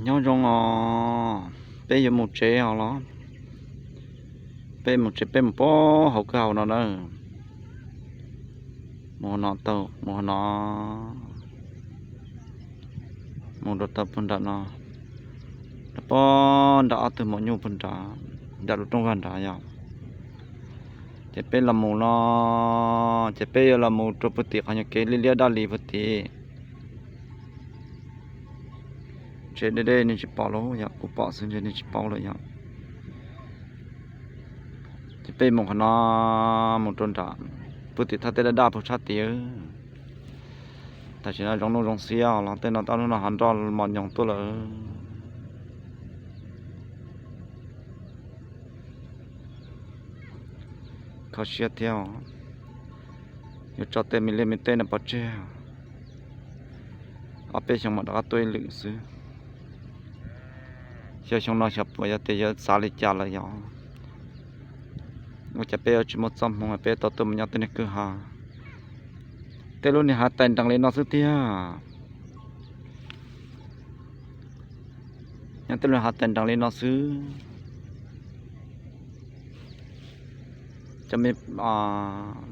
Nyob zoo os, peb yuav mus tsev os los? Peb mus tsev, peb mus puag hauv kwj ha no na. Mus no tau, mus no, mus rau tau puag nram no, rau puag nram ob tug maum nyuj puag nrad, nram lub roob vag nrad yog. Ces peb los mus no, ces peb yuav los mus rau puag tim qhov nyuag kev liab liab daj li puag tim. Ntshe deb deb nej tsis pom lawm yog, kuv pom xwb ntshe nej tsis paub lawm yog. Ces peb mus qhov no, mus rau nram puag tim thaj teb daj daj puag sab tid. Tam sim no zoo nuj zoo xiab los tej no tau hnub no ho nroj mos nyoos tuaj lawm. Kho siab thiab, yuav tso tej me liaj me teb no pov tseg. Ob peb xyoo mam rov qab tuaj ib lwm xwb. Xyov xyoo no xyov puas yog tias yuav xav li cas lawm yog. Ua cas peb yuav tsis muaj txoj hmoo peb tau tuaj mus nyob tej niag kwj ha. Tej lub niag hav tais nrees li no xwb tiag. Nyob tej lub hav tais nrees li no xwb. Cov me,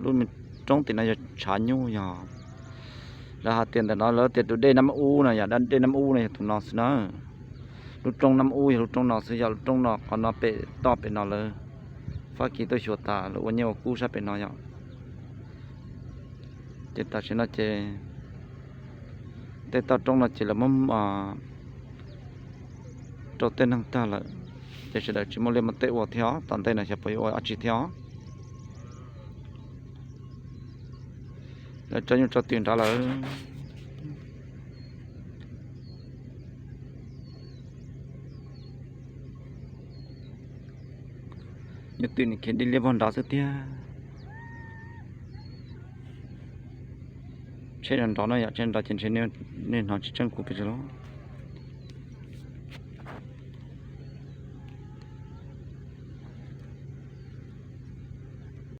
lub me roob tim no yog tshav nyuj yog. Lawv hais tias ntawm no lawv tias tus dej Nab Ub no yog, dej Nab Ub no yog tus no xwb na. Lub roob Nab Ub yog lub roob no xwb, yog lub roob no qhov no pem toj pem no lawv Fab Kis tuaj xyuas tas lawv ua nyiaj ua kub sab pem no yog. Ces tam sim no ces tej toj roob no ces lawv muab rau tej neeg tag lawm, ces sawv daws tsis muaj liaj muaj teb ua thiab os. Tom ntej no xyov puas yuav ua dab tsi thiab os. Lawv tso nyuj tso twm nrad lawm. Nyuj twm nim khiav dib liab vog nrad xwb tiag. Tsheb nrov nrov no yom, tsheb nrov ces ntshe nej hnov tsis tseeb kuv pes tsawg los.